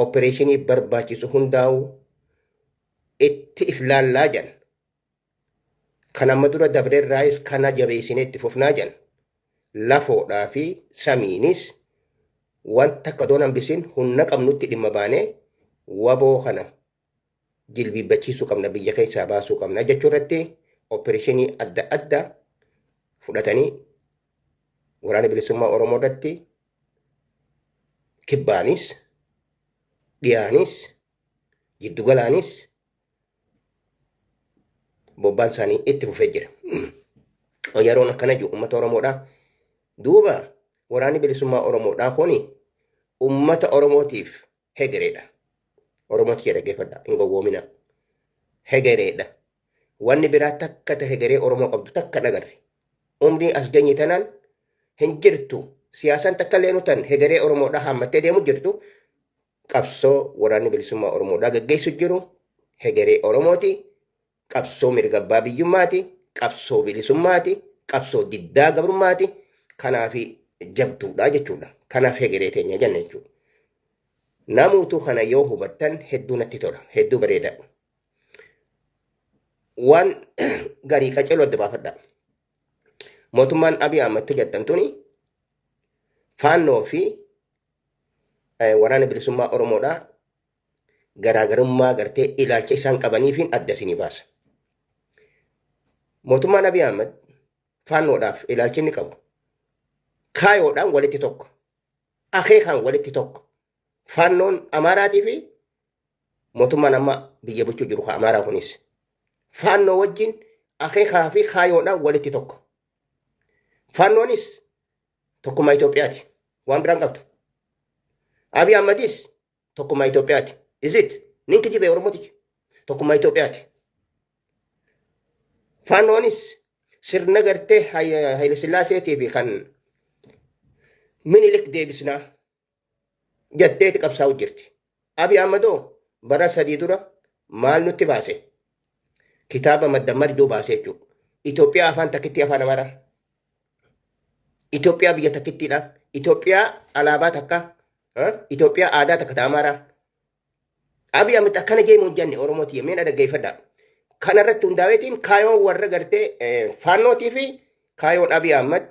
Opereeshinii barbaachisu hundaa'u itti if laallaa jedhan. Kan amma dura dabreerraayis kana jabeessinee itti fufnaa jedhan. Lafoodhaa fi samiinis wanta akka odoon hambisin humna qabnutti dhimma baanee waboo kana jilbiibbachiisuu qabna, biyya keessaa baasuu qabna jechuu irratti opereeshinii adda addaa fudhatanii Waraana Bilisummaa Oromoo irratti kibbaanis, dhiyaanis, jiddugalaanis bobbaan isaanii itti fufee jira. Yeroon akkana jiru uummata Oromoodha. Duuba Waraanni Bilisummaa Oromoodhaa kuni uummata Oromootiif hegereedha. Oromooti jedha, dhaggeeffadha, hin gowwoomina. Hegereedha. Wanni biraa takka ta hegeree Oromoo qabdu takka dhagarre. Umrii as geenye tanaan hin jirtu. Siyaasaan takka illee nutan hegeree Oromoodhaa haammattee deemu jirtu. Qabsoo Waraanni Bilisummaa Oromoodhaa gaggeessu jiru hegeree Oromooti. Qabsoo mirga abbaa biyyummaati. Qabsoo bilisummaati. Qabsoo diddaa gabrummaati. Kanaaf jabduudha jechuudha. Kanaaf hegeree teenya jenna jechuudha. Namuutu kana yoo hubattan hedduu natti tola. Hedduu bareeda. Waan garii qaceeloo adda baafadha. Mootummaan Abiy Ahmad jettan tuni Faannoo fi Waraana Bilisummaa Oromoodhaa garaagarummaa gartee ilaalcha isaan qabaniifiin adda isinii baasa. Mootummaan Abiy Ahmad Faannoodhaaf ilaalchi inni qabu kaayoodhaan walitti tokko, akeekaan walitti tokko. Faannoon Amaaraatii fi mootummaan amma biyya bulchuu jiru ka Amaaraa kunis Faannoo wajjin akeekaa fi kaayoodhaan walitti tokko. Faannoonis tokkummaa Itoophiyaati. Waan biraan qabdu. Abiy Ahmadis tokkummaa Itoophiyaati. Is it? Nin kijibee Oromootichi. Tokkummaa Itoophiyaati. Faannoonis sirna gartee Haayile Sillaaseetii fi kan Minilik deebisnaa jetteeti qabsaa'u jirti. Abiy Ahmadoo bara 3 dura maal nutti baase? Kitaaba madda marjoo baase jechuudha. Itoophiyaa afaan takkittii, afaan Amaaraa. Itoophiyaa biyya takkittiidha. Itoophiyaa alaabaa takka. Itoophiyaa aadaa takka ta Amaaraa. Abiy Ahmed akkana jee hin jenne, Oromooti yemmeen dhaggeeffadha. Kana irratti hundaa'eetiin kaayoon warra gartee Faannootii fi kaayoon Abiy Ahmed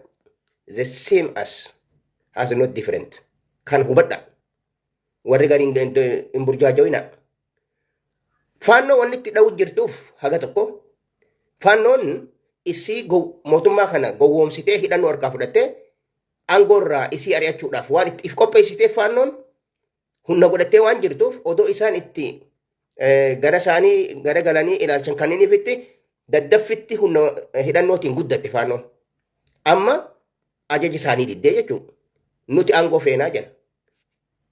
the same as has not different. Kan hubadha. Warri gariin hin burjaajawina. Faannoo wanni itti dha'u jirtuuf haga tokko Faannoon isii mootummaa kana gowwoomsitee hidhannoo harkaa fudhattee aangoo irraa isii ari'achuudhaaf waan itti if qopheessitee, Faannoon humna godhattee waan jirtuuf, odoo isaan itti gara isaanii gara galanii ilaalchan kanniniifitti daddaffitti humna hidhannootiin guddatte Faannoon. Amma ajaja isaanii diddee jechuudha. Nuti aangoo feenaa jedha.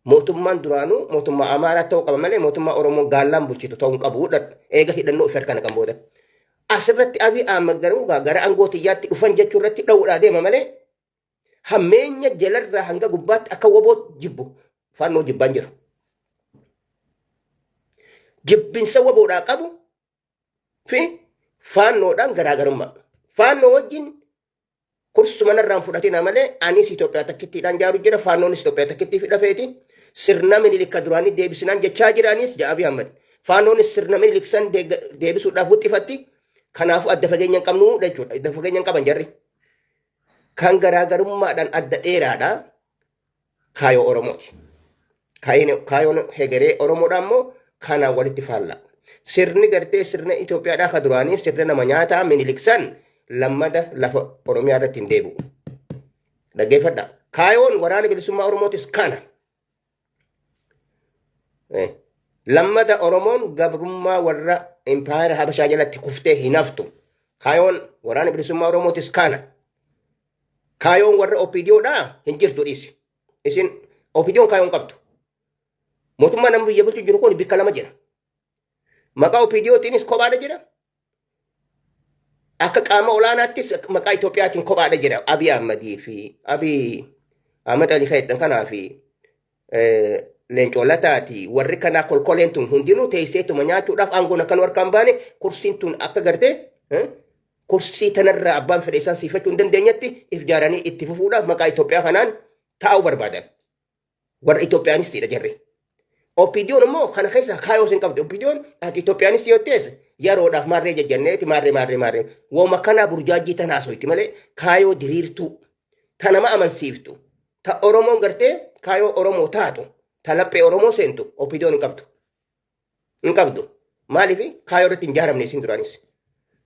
Mootummaan duraanuu mootummaa Amaaraa ta'uu qaba malee mootummaa Oromoo gaallaan bulchitu ta'uu hin qabu. Eega hidhannoo of harkaa naqan booda. Asirratti Abiy Ahmad garuu gara aangoo xiyyaatti dhufan jechuu irratti dha'uudhaa deema malee hammeenya jalarraa hanga gubbaatti akka woboo jibbu Faannoo jibbaan jiru. Jibbinsa woboodhaa qabu fi Faannoodhaan garaagarummaa. Faannoo wajjin kursuma narraan fudhatina malee anis Itoophiyaa takkittiidhaan jaaru jira, Faannoonis Itoophiyaa takkittii fidha feeti. Sirna Minilik ka duraanii deebisinaan jechaa jiraanis ja'a Abiy Ahmed. Faannoonis sirna Minilik san deebisuudhaaf wuxxifatti. Kanaafuu adda fageenya hin qabnu jechuudha. Adda fageenya hin qaban jarri. Kan garaagarummaadhaan adda dheeraadha kaayoo Oromooti. Kaayoon hegeree Oromoodha immoo kanaan walitti faalla. Sirni gartee sirna Itoophiyaadhaa ka duraanii sirna nama nyaataa Minilik san lammada lafa Oromiyaa irratti hin deebi'u. Dhaggeeffadha. Kaayoon Waraana Bilisummaa Oromootis kana. Lammada Oromoon gabrummaa warra impaayera Habashaa jalatti kuftee hin haftu. Kaayoon Waraana Bilisummaa Oromootis kana. Kaayoon warra OPDOdhaa hin jirtu, dhiisi. Isin OPDOn kaayoon qabdu. Mootummaa nama biyya bulchu jiru kun bikka lama jira. Maqaa OPDOtiinis kophaadha jira. Akka qaama olaanaattis maqaa Itoophiyaatiin kophaadha jira. Abiy Ahmadii fi Abiy Ahmad Ali Kayetan kanaa fi Leencoo Lataati, warri kanaa kolkoleen tun hundinuu teesseetuma nyaachuudhaaf aangoon akka nu harkaan baane, kursiin tun akka gartee kursii tanarraa abbaan fedhe isaan siifachuu hin dandeenyetti if jaaranii itti fufuudhaaf maqaa Itoophiyaa kanaan taa'uu barbaadan. Warra Itoophiyaanistiidha jarri. OPDOn immoo kana keessa kaayoo hin qabdu. OPDOn ati Itoophiyaanis yoo ta'es yeroodhaaf maarree jajjanneeti maarree maarree maarree wooma kanaa burjaajjii tana haasofti malee kaayoo diriirtuu ta nama amansiiftu ta Oromoon gartee kaayoo Oromoo taatu ta laphee Oromoo seentu OPDOn hin qabdu. Hin qabdu. Maaliif kaayoo irratti hin jaaramne isin duraanis.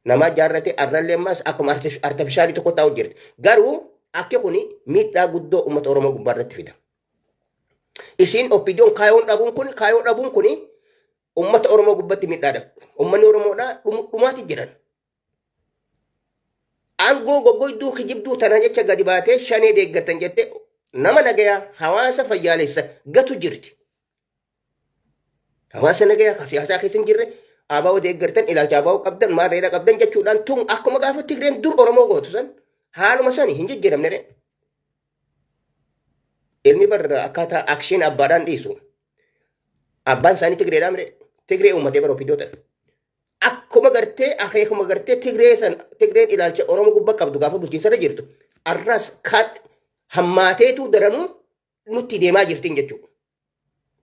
Nama jaarrate arrallee ammas akkuma artificial tokko taa'u jirti. Garuu akki kuni miidhaa guddoo uummata Oromoo gubbaa irratti fida. Isin OPDOn kaayoon dhabuun kun uummata Oromoo gubbatti miidhaadha. Uummanni Oromoodhaa dhumaati jiran. Aangoo goggoyduu kijibduu tana jecha gadi baatee shanee deeggartan jette nama nagayaa hawaasa fayyaalessa gatu jirti. Hawaasa nagayaa ka siyaasaa keessa hin jirre ABO deeggartan, ilaalcha ABO qabdan, maarreedha qabdan jechuudhaan tun akkuma gaafa Tigreen dur Oromoo gootu san haaluma sani hin jijjiiramne ree. Ilmi bar akkaataa action abbaadhaan dhiisu. Abbaan isaanii Tigreedhaa mire. Tigree uummatee bara OPDO ta'e. Akkuma gartee akeekuma gartee Tigree san Tigreen ilaalcha Oromoo gubbaa qabdu gaafa bulchiinsa irra jirtu arras kaat hammaateetu daranuu nutti deemaa jirtiin jechuudha.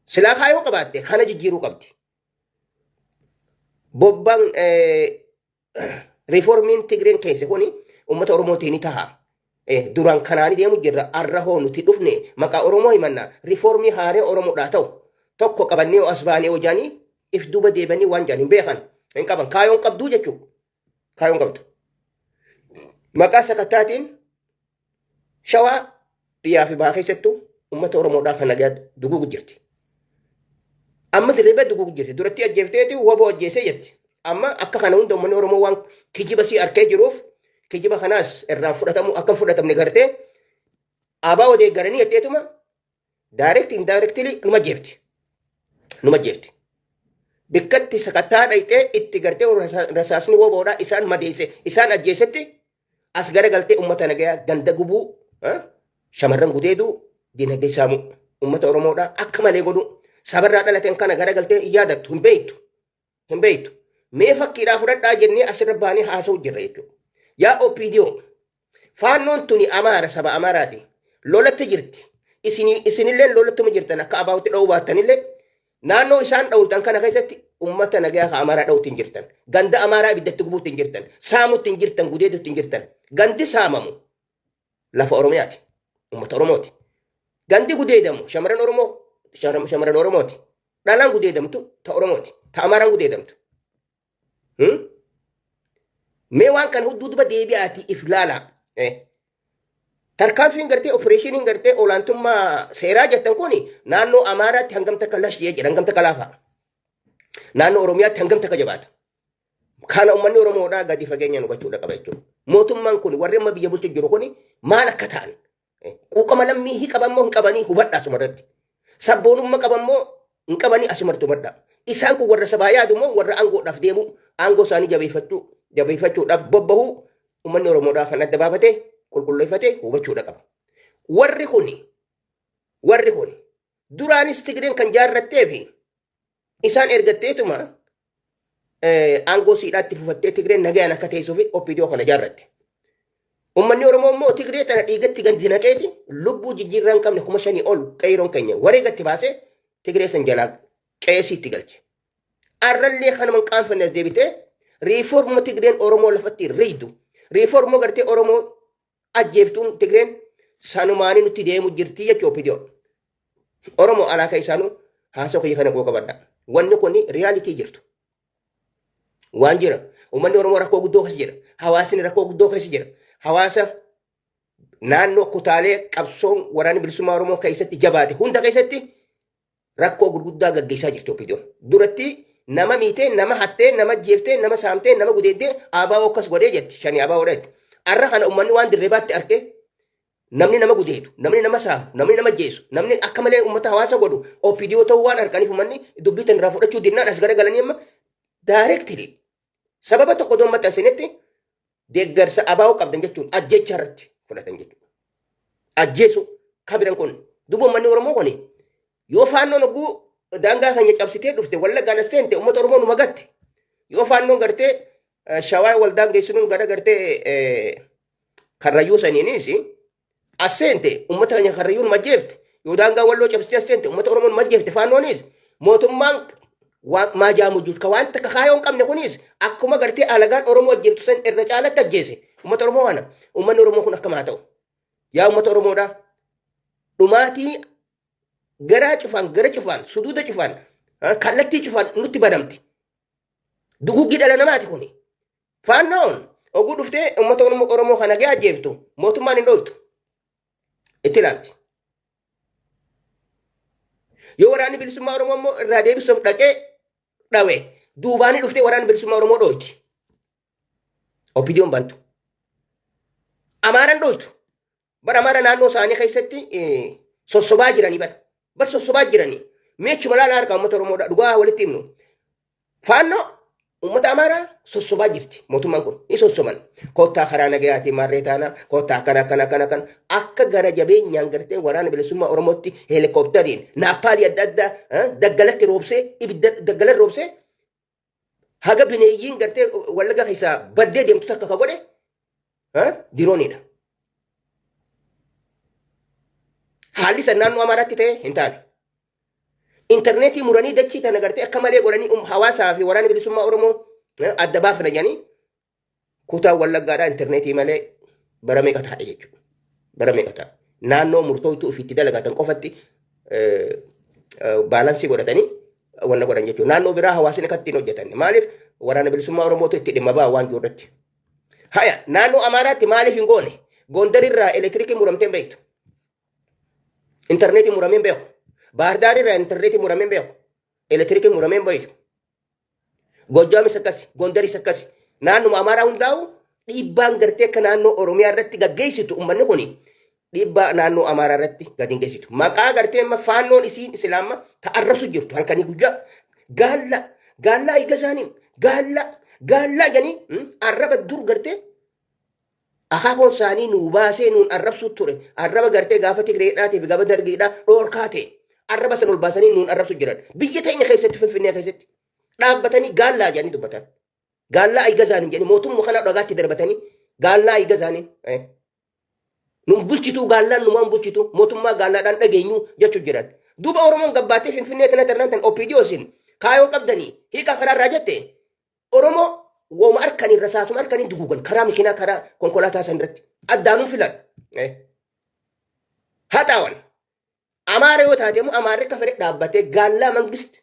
Silaa kaayoo qabaatte kana jijjiiruu qabdi. Bobbaan riiformiin Tigreen keessa kuni uummata Oromootiin ni taha. Duraan kanaanii deemu jirra, arra hoo nuti dhufne maqaa Oromoo himanna, riiformii haaree Oromoodhaa ta'u tokko qabannee as baanee hojaanii if duuba deebanii waan jedhan hin beekan, hin qaban, kaayoon qabduu jechuudha. Kaayoon qabdu. Maqaa sakattaatiin Shawaa dhiyaa fi bahaa keessattuu uummata Oromoodhaa kan nagaa duguugu jirti. Amma dirree duguugu jirti. Duratti ajjeefteeti WBO ajjeesee jetti. Amma akka kana hunda uummanni Oromoo waan kijiba sii arkee jiruuf kijiba kanaas irraan fudhatamu akka hin fudhatamne gartee ABO deeggaranii jetteetuma direct indirectly numa jeefti. Numa jeefti. Bikkatti sakattaa dhayxee itti gartee rasaasni WBOdhaa isaan madeesse, isaan ajjeesetti as garagaltee uummata nagayaa ganda gubuu, shamarran gudeeduu, dinagdee saamuu, uummata Oromoodhaa akka malee godhuu, sabarraa dhalateen kana garagaltee hin yaadattu, hin beektu, hin beektu. Mee fakkiidhaa fudhadhaa jennee asirra baanee haasa'u jirra jechuudha. Yaa OPDO, faannoon tuni Amaara, saba Amaaraati. Lolatti jirti. Isinillee lolattuma jirtan, akka ABOtti dha'uu baattanillee naannoo isaan dha'utan kana keessatti uummata nagayaa ka Amaaraa dha'utti hin jirtan. Ganda Amaaraa ibiddatti gubuutti hin jirtan. Saamutti hin jirtan, gudeedutti hin jirtan. Gandi saamamu lafa Oromiyaati. Uummata Oromooti. Gandi gudeedamu shamarran Oromoo, shamarran Oromooti. Dhalaan gudeedamtu ta Oromooti. Ta Amaaraan gudeedamtu. Mee waan kana hudduu duba deebi'aati if laalaa. Tarkaanfiin gartee opereeshiniin gartee olaantummaa seeraa jettan kun naannoo Amaaraatti hangam takka lash jee jedha, hangam takka laafa. Naannoo Oromiyaatti hangam takka jabaata. Kana uummanni Oromoodhaa gadi fageenyaan hubachuudha qaba jechuudha. Mootummaan kun, warri amma biyya bulchu jiru kun maal akka ta'an, quuqama lammii hin qaban moo hin qabanii hubadhaa asumarratti. Sabboonummaa qaban moo hin qabanii asumarratti hubadhaa. Isaan kun warra sabaa yaadu moo warra aangoodhaaf deemu, aangoo isaanii jabeeffachuudhaaf bobbahuu, uummanni Oromoodhaa kan adda baafatee qulqulleeffatee hubachuudha qaba. Warri kun duraanis Tigreen kan jaarrattee fi isaan ergatteetuma aangoo siidhaatti fufattee Tigreen nagayaan akka teessuu fi OPDO kana jaarratte. Uummanni Oromoo immoo Tigree tana dhiigatti gadi naqeeti lubbuu jijjiirraa hin qabne 5,000 ol qeeroon keenya wareegatti baasee Tigree san jalaa qeesiitti galche. Arrallee kanuma hin qaanfanne as deebitee riiforma Tigreen Oromoo lafatti riidu. Riiforma gartee Oromoo ajjeeftuun Tigreen sanumaanii nutti deemu jirti jechuu OPDO. Oromoo alaa keessaanuu haasoo kiyya kana qabadha. Wanni kun reality jirtu. Waan jira. Uummanni Oromoo rakkoo guddoo keessa jira. Hawaasni rakkoo guddoo keessa jira. Hawaasa naannoo kutaalee qabsoon waraanni bilisummaa Oromoo keessatti jabaate hunda keessatti rakkoo gurguddaa gaggeessaa jirti OPDO. Duratti nama miitee, nama hattee, nama jeeftee, nama saamtee, nama gudeeddee ABO akkas godhee jetti. Shanii ABO jetti. Arra kana uummanni waan dirree baatti arkee namni nama gudeedu, namni nama saamu, namni nama jeessu, namni akka malee uummata hawaasa godhu OPDO ta'uu waan harkaniif uummanni dubbii tan irraa fudhachuu dinnaan as garagalanii amma directly sababa tokko doon maxxansinetti deeggarsa ABO qabdan jechuun ajjecha irratti fudhatan jechuudha. Ajjeesu kabiran kun duuba uummanni Oromoo kuni yoo faannoon hogguu daangaa keenya cabsitee dhufte Wallaggaan as seente uummata Oromoo numa gatte, yoo faannoon gartee Shawaa waldaan geessinuun gara gartee Karrayyuu saniinis as seente uummata keenya Karrayyuu numa jeefte, yoo daangaa Walloo cabsitee as seente uummata Oromoo numa jeefte faannoonis. Mootummaan maajaamu jiru ka waan takka kaayoo hin qabne kunis akkuma gartee alagaan Oromoo ajjeeftu san irra caalatti ajjeese. Uummata Oromoo kana uummanni Oromoo kun akkam haa ta'u? Yaa uummata Oromoodhaa dhumaatii garaa cufaan gara cufaan suduuda cufaan kallattii cufaan nutti banamte. Duguggii dhala namaati kuni. Faannoon oguu dhuftee uummata Oromoo kana ga'ee ajjeeftu mootummaan hin dhoytu. Itti ilaalti. Yoo waraanni bilisummaa Oromoo immoo irraa deebisuuf dhaqee dhawe duubaanii dhuftee waraanni bilisummaa Oromoo dhoyti. OPDOn bantu. Amaaran dhoytu. Bara Amaara naannoo isaanii keessatti sossobaa jiranii bara. Bar sossobaa jiranii. Meechuma laala harka uummata Oromoodha. Dhugaa walitti himnu. Faannoo uummata Amaaraa sossobaa jirti mootummaan kun ni sossoban. Koottaa karaa nagayaatiin maarree taana koottaa akkana akkana akkana akkana akka gara jabeenyaan gartee waraana bilisummaa Oromootti heelikooptariin naappaalii adda addaa daggalatti roobsee ibidda daggalatti roobsee haga bineeyyiin gartee Wallagga keessaa baddee deemtu takka ka godhe dirooniidha. Haalli san naannoo Amaaraatti ta'e hin taane. Intarneetii muranii dachii tana gartee akka malee godhanii hawaasaa fi waraana bilisummaa Oromoo adda baafna jedhanii kutaa Wallaggaadhaa intarneetii malee bara meeqa taa'e jechuudha. Bara meeqa taa'e. Naannoo murtooytuu ofiitti dalagatan qofatti baalaansii godhatanii wanna godhan jechuudha. Naannoo biraa hawaasni akka ittiin hojjetan. Maaliif waraana bilisummaa Oromootu itti dhimma ba'a waan jiru irratti. Haya naannoo Amaaraatti maaliif hin goone? Gondarirraa elektiriikii muramtee hin beektu. Intarneetiin muramee hin beeku. Baahir irraa intarneetiin muramee hin beeku. Elektirikiin muramee hin beeku. Gojjaamis akkasi, Gondaris akkasi. Naannuma Amaaraa hundaa'u dhiibbaan gartee akka naannoo Oromiyaa irratti gaggeessitu uummanni kuni dhiibbaa naannoo Amaaraa irratti gadi hin geessitu. Maqaa gartee amma faannoon isiin Islaama ta arrabsu jirtu halkanii guyyaa gaalla gaallaa eega isaanii gaalla gaallaa jedhanii arraba dur gartee Akaakuun isaanii nuu baasee nuun arrabsuu ture. Arraba gartee gaafa Tigreedhaatii fi gaafa Dargiidhaa dhoorkaa ta'e. Arraba san ol baasanii nuun arrabsu jiran. Biyya teenya keessatti Finfinnee keessatti dhaabbatanii gaallaa jedhanii dubbatan. Gaallaa aygazaanii jedhanii mootummaa kana dhagaatti darbatanii gaallaa aygazaanii. Nun bulchituu gaallaan numaan bulchituu mootummaa gaallaadhaan dhageenyu jechuu jiran. Duuba Oromoon gabbaatee Finfinnee tana tarnaan tan OPDO isin kaayoo qabdanii hiikaa karaarraa jette Oromoo wooma harkaniin rasaasuma harkaniin duguugan karaa mikinaa karaa konkolaataa san irratti addaanuu filan. Haxaawan. Amaara yoo taate immoo amaarri akka fedhe dhaabbatee gaallaa mangist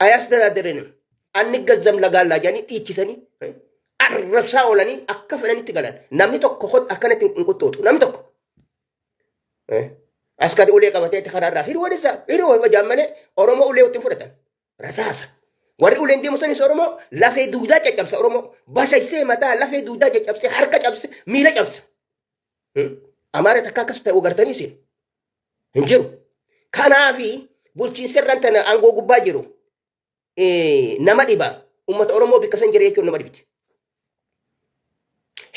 ayaas daraadarenim anni gazzam lagaallaa jedhanii dhiichisanii arrabsaa oolanii akka fedhanitti galan. Namni tokko akkanatti hin quxxuuxu. Namni tokko. Askari ulee qabatee karaa irraa hiruu walisaa hiruu wajaan malee Oromoo ulee ittiin fudhatan. Rasaasa. Warri uleen deemu sanis Oromoo lafee duudaa caccabsa Oromoo. Bashaysee mataa lafee duudaa caccabsee harka cabse miila cabsa. Amaara takka akkas ta'u gartanii isin hin jiru. Kanaafi bulchiinsa irraan tana aangoo gubbaa jiru nama dhiba. Uummata Oromoo bikka san jira jechuun nama dhibdi.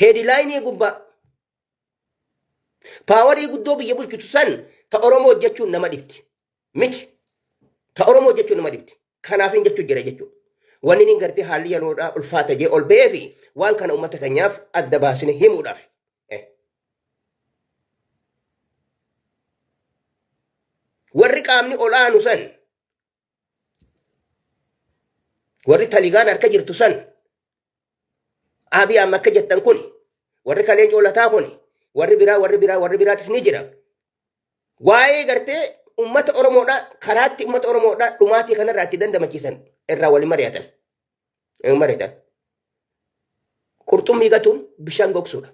Heedilaayinii gubbaa paawarii guddoo biyya bulchitu san ta Oromoo hojjechuun nama dhibdi. Miti. Ta Oromoo jechuun nama dhibdi. Kanaaf hin jechuu jira jechuudha. Wanni inni gartee haalli yeroodhaa ulfaata jee ol ba'ee fi waan kana uummata keenyaaf adda baasne himuudhaaf. Warri qaamni ol aanu san warri taligaan harka jirtu san Abiy amma akka jettan kun warri kaleen coolataa kun warri biraa warri biraa warri biraatis ni jira. Waa'ee gartee uummata Oromoodhaa karaatti uummata Oromoodhaa dhumaatii kanarraa itti dandamachiisan irraa waliin mari'atan. Mari'atan. Qurxummii gatuun bishaan gogsuudha.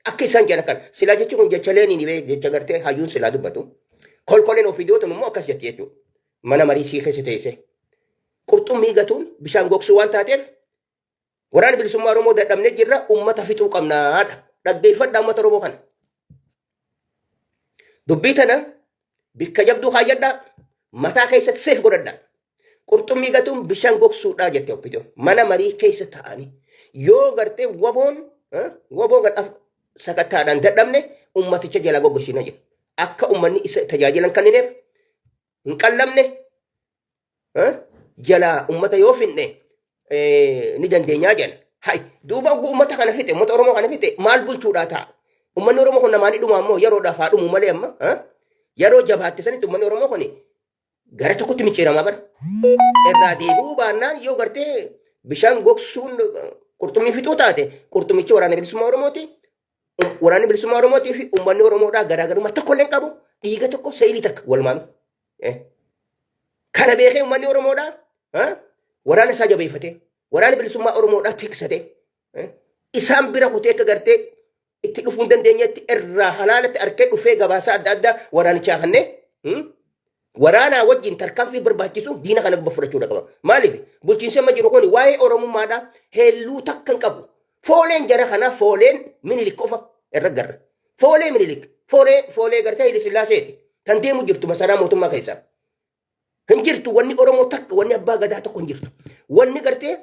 Akka isaan jedhan kana silaa jechuun kun jecha leeniin dhibee jecha gartee hayyuun silaa dubbatu. Kolkoleen ofiidootum immoo akkas jetti jechuudha. Mana marii sii keessa teessee. Qurxummii gatuun bishaan gogsuu waan taateef waraana bilisummaa Oromoo dadhabnee jirra uummata fixuu qabnaadha. Dhaggeeffadhaa uummata Oromoo kana. Dubbii tana bikka jabduu kaayyadhaa mataa keessatti seef godhadhaa. Qurxummii gatuun bishaan gogsuudhaa jette oppidoo. Mana marii keessa taa'anii yoo gartee waboon waboo gad sakattaadhaan dadhabne ummaticha jalaa goggosiina jedhu. Akka ummanni isa tajaajilan kennineef hin qallamne jalaa ummata yoo finne ni dandeenyaa jedhan. Hay duuba ummata kana fixe ummata Oromoo kana fixe maal bulchuudhaa ta'a? Ummanni Oromoo kun namaa ni dhuma ammoo yeroodhaaf haa dhumu malee amma yeroo jabaatte sanitti ummanni Oromoo kun Gara tokkotti micciiramaa bara. Irraa deebi'uu baannaan yoo gartee bishaan gogsuun qurxummii fixuu taate qurxummichi waraana bilisummaa Oromooti. Waraanni bilisummaa Oromootii fi uummanni Oromoodhaa garaagarummaa tokko illee hin qabu. Dhiiga tokko seelii takka walumaanu. Kana beekee uummanni Oromoodhaa waraana isaa jabeeffatee waraana bilisummaa Oromoodhaa tiksatee isaan bira kutee akka gartee itti dhufuu hin dandeenyetti irraa halaalatti arkee dhufee gabaasaa adda addaa waraanichaa kannee waraanaa wajjin tarkaanfii barbaachisu diina kana gubba fudhachuudha qaba. Maaliif bulchiinsi amma jiru kun waa'ee Oromummaadhaa heelluu takka hin qabu. Fooleen jara kanaa fooleen Minilik qofa irra garra. Foolee Minilik foolee foolee gartee Haile Sillaaseeti kan deemu jirtu masaraa mootummaa keessaa. Hin jirtu wanni Oromoo takka wanni abbaa gadaa tokko hin jirtu. Wanni gartee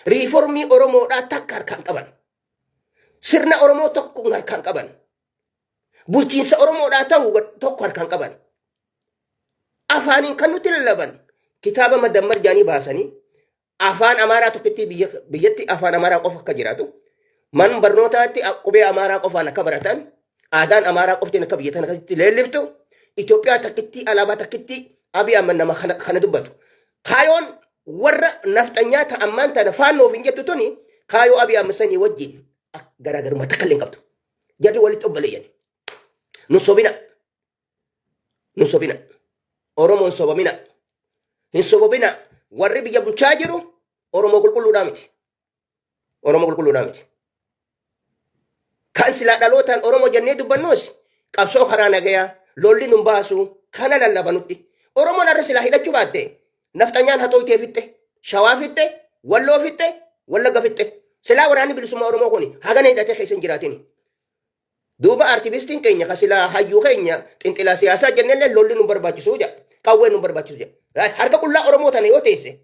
riiformii Oromoodhaa takka harkaan qaban. Sirna Oromoo tokko harkaan qaban. Bulchiinsa Oromoodhaa ta'u tokko harkaan qaban. Afaaniin kan nutti lallaban kitaaba madammar jaanii baasanii afaan Amaaraa tokkotti biyyatti afaan Amaaraa qofa akka jiraatu man barnootaatti qubee Amaaraa qofaan akka baratan aadaan Amaaraa qoftiin akka biyya tana keessatti leelliftu Itoophiyaa takkitti alaabaa takkitti Abiy Ahmed nama kana dubbatu. Kaayoon warra nafxanyaa ta ammaan tana faannoof hin jettu tuni kaayoo Abiy Ahmed sanii wajjin garaagarummaa takka illee hin qabdu. Jarri walitti obboleeyyan. Nu sobina. Nu sobina. Oromoon sobamina. Hin sobamina. Warri biyya bulchaa jiru Oromoo qulqulluudhaa miti. Oromoo qulqulluudhaa miti. Kan silaa dhalootaan Oromoo jennee dubbannus qabsoo karaa nagayaa lolli nun baasu kana lallabanutti. Oromoon har'a silaa hidhachuu baatte nafxanyaan haxooytee fixxe, shawaa fixxe, walloo fixxe, wallagga fixxe. Silaa waraanni bilisummaa Oromoo kun hagana hidhatee keessa hin jiraatini. Duuba artivistiin keenya ka silaa hayyuu keenya xinxilaa siyaasaa jennellee lolli nun barbaachisu jedha. Qawween nun barbaachisu jedha. Harka qullaa Oromoo tana yoo teesse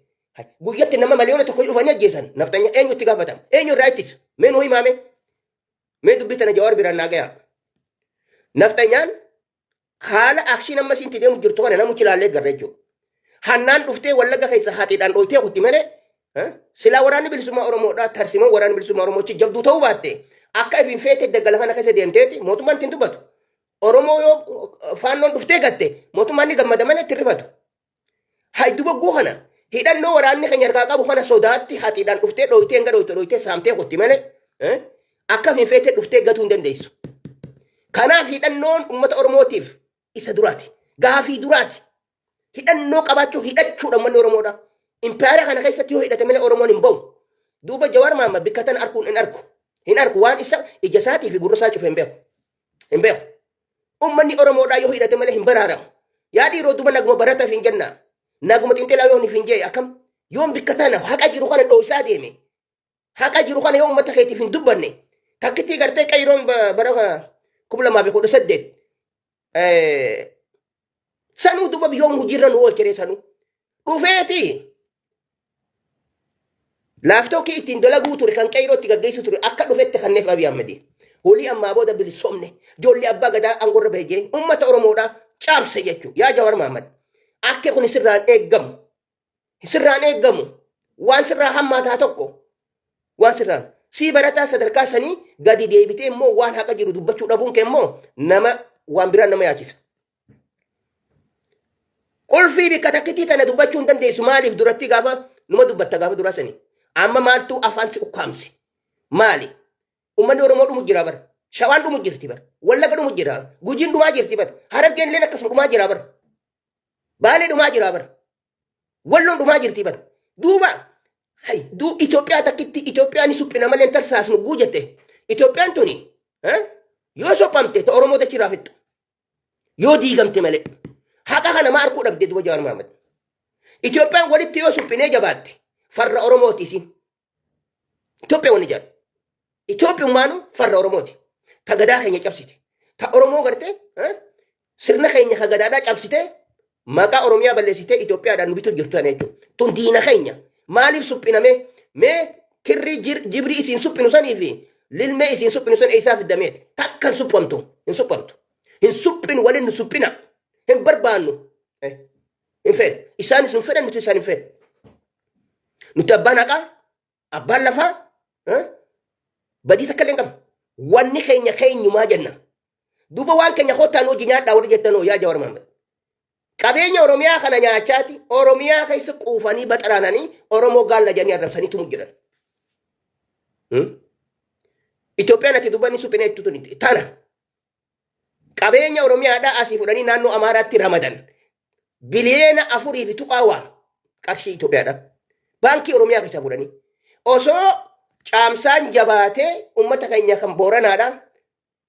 guyyatti nama 1,000,000 dhufanii ajjeesan nafxanya eenyu itti gaafatama? Eenyu irraa ittisa? Mee nuu himaame? Mee dubbii tana Jawaar biraan naa gayaa. Nafxanyaan haala akshiin amma isiin itti deemu jirtu kana namuchi ilaallee garra jechuudha. Hannaan dhuftee Wallagga keessa haxiidhaan dhoytee kutti malee silaa waraanni bilisummaa Oromoodhaa tarsiimoon waraanni bilisummaa Oromoo jabduu ta'uu baatte akka ifin feete daggala kana keessa deemteeti mootummaan ittiin dubbatu. Oromoo yoo faannoon dhuftee gatte mootummaan ni gammada malee itti rifatu. Haydu bogguu kana hidhannoo waraanni keenya harkaa qabu kana sodaatti haxiidhaan dhuftee dhoytee hanga dhoyte dhoytee saamtee kutti malee akka ifin feete dhuftee gatuu hin dandeessu. Kanaaf hidhannoon uummata Oromootiif isa duraati. Gaafii duraati. Hidhannoo qabaachuu hidhachuudha uummanni Oromoodha. Impaayera kana keessatti yoo hidhate malee Oromoon hin bahu. Duuba Jawaar Mahammad bikka tana arkuun hin arku. Hin arku waan isa ija isaatii fi gurra isaa cufe hin beeku. Hin beeku. Uummanni Oromoodhaa yoo hidhate malee hin baraaramu. Yaa dhiiroo duuba naguma barataaf hin jennaa. Naguma xinxilaa yoo hin jee akkam yoon bikka tana haqa jiru kana dhooysaa deeme. Haqa jiru kana yoo uummata keetiif hin dubbanne takkittii gartee qayroon bara 2018 sanuu duba yoom hojiirra nu oolchine sanuu dhufeeti laaftookii ittiin dalaguu ture kan qeyroo itti gaggeessu ture akka dhufetti kanneef Abiy Ahmedi. Holii ammaa booda bilisoomne ijoollee abbaa gadaa aangorra bahe jee uummata Oromoodhaa caabse jechuudha. Yaa Jawar Mahammad akka kun sirraan eeggamu sirraan eeggamu waan sirraa hammaataa tokko waan sirraan sii barataa sadarkaa sanii gadi deebitee immoo waan haqa jiru dubbachuu dhabuun kee immoo nama waan biraan nama yaachisa. Qulfii bikka takkitii tana dubbachuu hin dandeessu maaliif duratti gaafa numa dubbatta gaafa duraa sanii amma maaltu afaan si ukkaamse maali Uummanni Oromoo dhumu jira bara. Shawaan dhumu jirti bara. Wallaga dhumu jira. Gujiin dhumaa jirti bara. Harargeen illee akkasuma dhumaa jira bara. Baalee dhumaa jira bara. Walloon dhumaa jirti bara. Duuba hay du Itoophiyaa takkitti Itoophiyaa ni suphina malee hin tarsaasnu guu jette. Itoophiyaan tuni yoo suphamte ta Oromoo dachii irraa fixxu. Yoo diigamte malee. Haqa kana maa arguu dhabde duuba Jawaar Mohaammed. Itoophiyaan walitti yoo suphinee jabaatte farra Oromooti isin. Itoophiyaa wanni jedhu. Itoophiyummaanu farra Oromooti. Ta gadaa keenya cabsite. Ta Oromoo gartee sirna keenya ka gadaadhaa cabsite maqaa Oromiyaa balleessitee Itoophiyaadhaan nu bituu jirtu tana jechuudha. Tun diina keenya. Maaliif suphiname? Mee kirrii jibrii isiin suphinu sanii fi lilmee isiin suphinu san eessaa fiddameeti? Takka hin suphamtu. Hin suphamtu. Hin suphinu waliin nu suphina. Hin barbaannu. Hin fedhu. Isaanis nu fedhan nuti isaan hin fedhu. Nuti abbaan haqaa, abbaan lafaa, badii takka illee hin qabnu. Wanni keenya keenyumaa jenna. Duuba waan keenya kottaa nu hojii nyaadhaa warri jettanoo yaa Jawar Mohaammed. Qabeenya Oromiyaa kana nyaachaati Oromiyaa keessa quufanii baxaraananii Oromoo gaalla jedhanii arrabsanii tumu jiran. Itoophiyaan ati dubbanni suphinee jettu tuni tana. Qabeenya Oromiyaadhaa asii fudhanii naannoo Amaaraatti ramadan. Biliyeena 4 fi tuqaa waa qarshii Itoophiyaadha. Baankii Oromiyaa keessaa fudhanii. Osoo caamsaan jabaatee uummata keenya kan Booranaadha.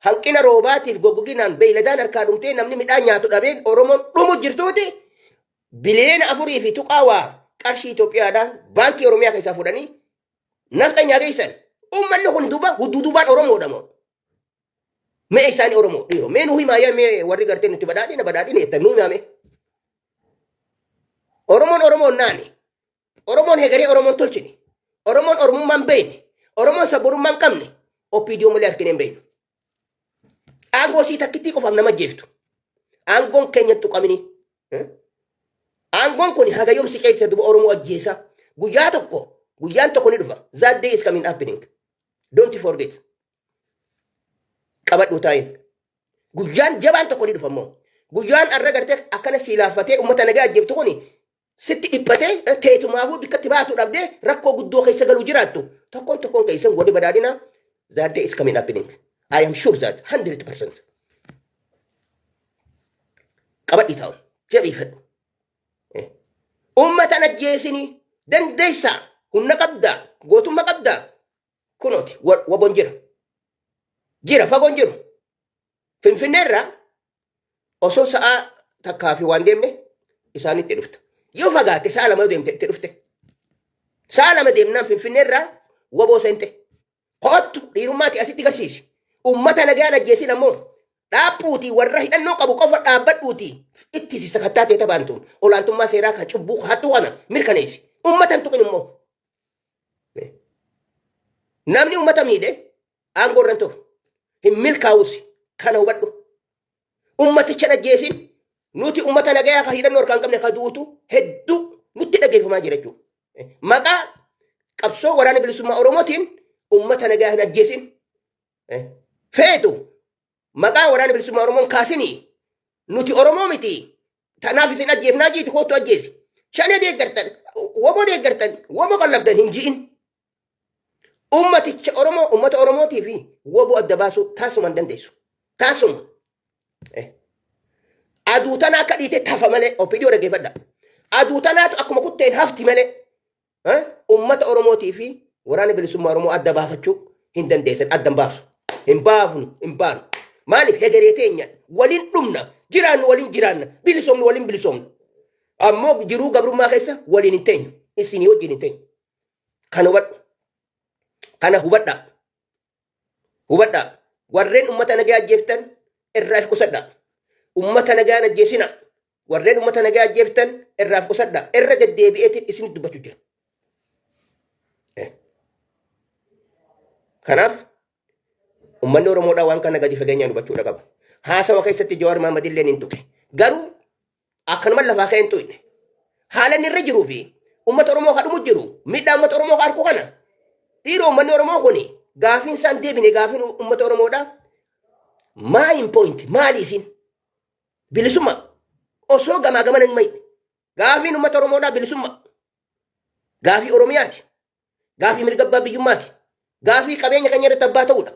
Hanqina roobaatiif goggoginaan beeyladaan harkaa dhumtee namni midhaan nyaatu dhabeen Oromoon dhumu jirtuuti. Biliyeena 4 fi tuqaa waa qarshii Itoophiyaadha. Baankii Oromiyaa keessaa fudhanii nafxanyaa geessan. Uummanni kun duuba hudduu duubaan Oromoodha moo? Mee isaanii Oromoo dhiiroo? Mee nuu himaa yaa, mee warri gartee nuti badhaadhina badhaadhina jettan nuu himaa mee. Oromoon Oromoon naani. Oromoon hegaree Oromoon tolchine. Oromoon Oromummaan beekne. Oromoon sabborummaan qabne. OPDO malee harkine hin beeknu. Aangoo sii takkittii qofaaf nama jeeftu. Aangoon keenya tuqamini. Aangoon kun haga yoom si keessa duba Oromoo ajjeesa. Guyyaa tokko, guyyaan tokko ni dhufa. That day is coming happening. Don't forget. Qabadhuu taa'in. Guyyaan jabaan tokko ni dhufa immoo. Guyyaan arra gartee akkana sii laaffatee uummata nagaa ajjeeftu kuni sitti dhiphatee teetumaafuu bikkatti baatu dhabdee rakkoo guddoo keessa galuu jiraattu. Tokkoon tokkoon keessan warri badhaadhinaa, that day is coming happening. I am sure that 100%. Qabadhii taa'u. Jabeeffadhu. Uummata ajjeesinii dandeessaa, humna qabdaa, gootummaa qabdaa, kunooti waboon jira. Jira, fagoon jiru. Finfinneerraa osoo sa'aa takkaa fi waan deemne isaanitti dhufta. Yoo fagaatte sa'a 2 deemte itti dhufte. Sa'a 2 deemnaan Finfinneerraa waboo seente. Koottu, dhiirummaati asitti garsiisi. Uummata nagaan ajjeesin ammoo dhaabbuutii warra hidhannoo qabu qofa dhaabbadhuutii ittisi, sakattaa ta'e tabaantuun olaantummaa seeraa kan cubbuu hattuu kana mirkaneessi. Uummata hin tuqin immoo. Namni uummata miidhe aangoo irra hin turu. Hin milkaa'us, kana hubadhu. Ummaticha ajjeesin. Nuti uummata nagayaa kan hidhannoo harkaa hin qabne kan duutu hedduu nutti dhageeffamaa jira jechuudha. Maqaa qabsoo Waraana Bilisummaa Oromootiin uummata nagayaa hin ajjeesin. Feetu maqaa Waraana Bilisummaa Oromoon kaasinii nuti Oromoo miti. Tanaaf isin ajjeefnaa jiiti, kootu ajjeesi. Shanee deeggartan, woboo deeggartan, woboo qallabdan hin ji'in. Ummaticha Oromoo, ummata Oromootii fi woboo adda baasuu taasuma hin dandeessu. Taasuma. Aduu tana akka dhiite tafa malee, OPDO dhaggeeffadha. Aduu tanaatu akkuma kutteen hafti malee ummata Oromootii fi Waraana Bilisummaa Oromoo adda baafachuu hin dandeessan, adda hin baafsu. Hin baafnu, hin baanu. Maaliif? Hegeree teenya waliin dhumna, jiraannu waliin jiraanna, bilisoomnu waliin bilisoomna. Ammoo jiruu gabrummaa keessa waliin hin teenyu. Isinii wajjin hin teenyu. Kana hubadhu. Kana hubadhaa. Hubadhaa. Warreen ummata nagaa ajjeeftan irraa if qusadhaa. Ummata nagaa hin ajjeesina. Warreen ummata nagaa ajjeeftan irraa if qusadhaa. Irra deddeebi'eetiin isinitti dubbachuu jira. Kanaaf ummanni Oromoodhaa waan kana gadi fageenyaan hubachuudha qaba. Haasawa keessatti Jawaar Mahaammad illee hin tuqe. Garuu akkanuma lafaa ka'ee hin tuqne. Haala inni irra jiruu fi uummata Oromoo kan dhumu jiru, miidhaa uummata Oromoo kan arku kana, dhiiroo, uummanni Oromoo kuni gaafiin isaan deebine, gaafiin uummata Oromoodhaa main point maali isin? Bilisummaa osoo gamaa gamana hin mayne gaafiin uummata Oromoodhaa bilisummaa, gaafii Oromiyaati, gaafii mirga abbaa biyyummaati, gaafii qabeenya keenya irratti abbaa ta'uudha.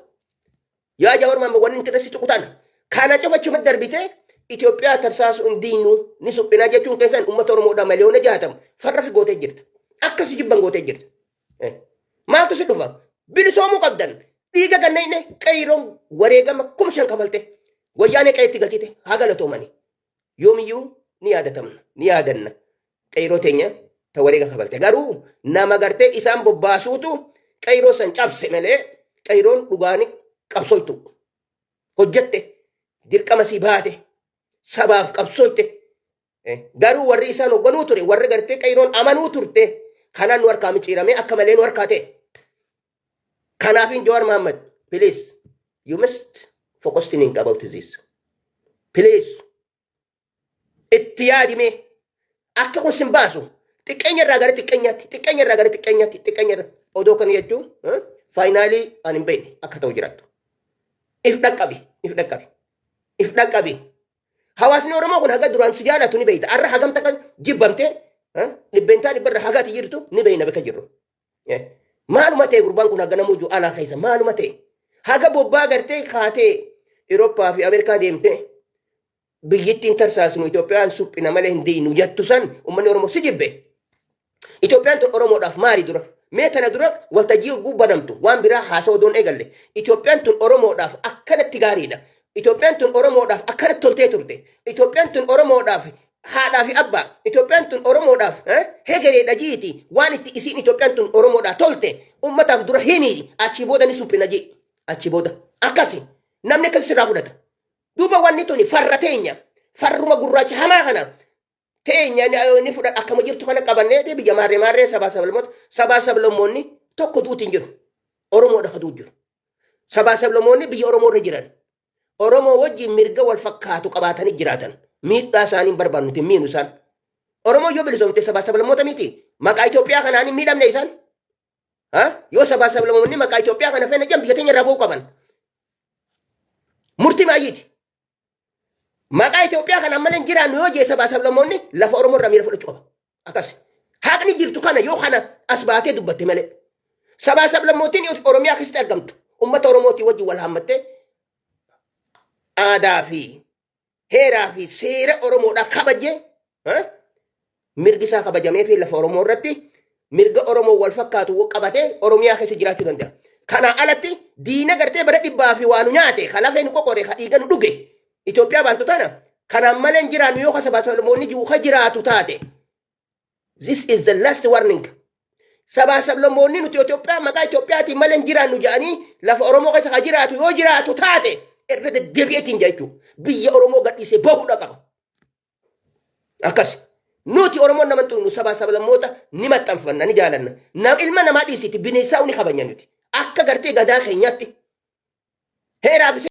Yaa Jawaar Maamma, wanni inti irratti tuqu tana. Kana cufachuma darbitee Itoophiyaa tarsaasuu hin diinu, ni suphinaa jechuun keessan uummata Oromoodhaa miliyoona 60 farra fi gootee jirta. Akkasi jibban gootee jirta. Maaltu si dhufa? Bilisoomuu qabdan. Dhiiga gannayne, qeeyroon wareegama 5,000 kafalte. Wayyaanee qe'eetti galchite, haa galatoomani. Yoomiyyuu ni yaadatamna, ni yaadanna. Qeyroo teenya ta wareega kafalte. Garuu nama gartee isaan bobbaasuutu qeyroo san cabse malee qeyroon dhugaani qabsoytu. Hojjette, dirqama sii baate, sabaaf qabsoyte. Garuu warri isaan hoogganuu ture, warri gartee qeyroon amanuu turte, kanaan nu harkaa micciiramee akka malee nu harkaa ta'e. Kanaafin Jawaar Mohammed, please, you must focus thinking about this. Please, itti yaadime akka kun sin baasu, xiqqeenya irraa gara xiqqeenyaatti, xiqqeenya irraa gara xiqqeenyaatti, xiqqeenya irraa odoo kana jechuun finally ani hin beekne akka ta'u jiraattu. If dhaqqabi, if dhaqqabi, if dhaqqabi. Hawaasni Oromoo kun haga duraan si jaalatu ni beeyta. Arra hagam takka jibbamtee 100% haga ati jirtu ni beeyna bakka jirru. Maaluma ta'e gurbaan kun haga namuu jiru alaa keessa maaluma ta'e. Haga bobbaa gartee kaatee Eurooppaa fi Ameerikaa deemtee biyyittiin tarsaasnu, Itoophiyaan suphina malee hin diinu jettu san uummanni Oromoo si jibbe. Itoophiyaan tun Oromoodhaaf maali dura? Mee tana dura waltajjii hogguu banamtu waan biraa haasa'uu odoon eegalle. Itoophiyaan tun Oromoodhaaf akkanatti gaariidha. Itoophiyaan tun Oromoodhaaf akkanatti toltee turte. Itoophiyaan tun Oromoodhaaf haadhaa fi abbaa. Itoophiyaan tun Oromoodhaaf hegereedha jiiti. Waan itti isiin Itoophiyaan tun Oromoodhaaf tolte uummataaf dura himi, achii booda ni suphina jii. Achii booda akkasi namni akkasi sirraa fudhata. Duuba wanni tuni farra teenya, farruma gurraacha hamaa kana teenya ni fudha. Akkama jirtu kana qabannee biyya maarree maarree sabaa sablammoota, sabaa sablammoonni tokko duuti hin jiru. Oromoodha ka duuti jiru. Sabaa sablammoonni biyya Oromoo irra jiran Oromoo wajjin mirga wal fakkaatu qabaatanii jiraatan. Miidhaa isaanii hin barbaannu, nuti miinu isaan. Oromoo yoo bilisoomte sabaa sablammoota miti. Maqaa Itoophiyaa kanaan hin miidhamne isaan. Yoo sabaa sablammoonni maqaa Itoophiyaa kana feena jedhan, biyya teenya irraa bu'uu qaban. Murtii maayyiiti. Maqaa Itoophiyaa kana ammallee hin jiraannu yoo jee sabaa sablammoonni, lafa Oromoo irraa miira fudhachuu qaba. Akkas. Haqni jirtu kana yoo kana as baatee dubbatte malee. Sabaa sablammootiin Oromiyaa keessatti argamtu uummata Oromootii wajjin wal haammattee aadaa fi heeraa fi seera Oromoodhaa kabajee, mirgi isaa kabajamee fi lafa Oromoo irratti mirga Oromoo wal fakkaatu qabatee Oromiyaa keessa jiraachuu danda'a. Kanaa alatti diina gartee bara dhibbaa fi waa nu nyaate, ka lafee nu qoqore, ka dhiiga nu dhuge Itoophiyaa baantu tana kanaan malee hin jiraannu yoo ka sabaa sablammoonni jiru ka jiraatu taate. This is the last warning. Sabaa sablammoonni nuti Itoophiyaa maqaa Itoophiyaatiin malee hin jiraannu jedhanii lafa Oromoo keessa ka jiraatu yoo jiraatu taate, irra deddeebi'eetiin jechuudha. Biyya Oromoo gadhiisee bahuudha qaba. Akkas. Nuti Oromoon nama tuqnu, sabaa sablammoota ni maxxanfanna, ni jaalanna. Ilma namaa dhiisiti bineensaa ni kabanya nuti. Akka gartee gadaa keenyaatti. Heeraa fi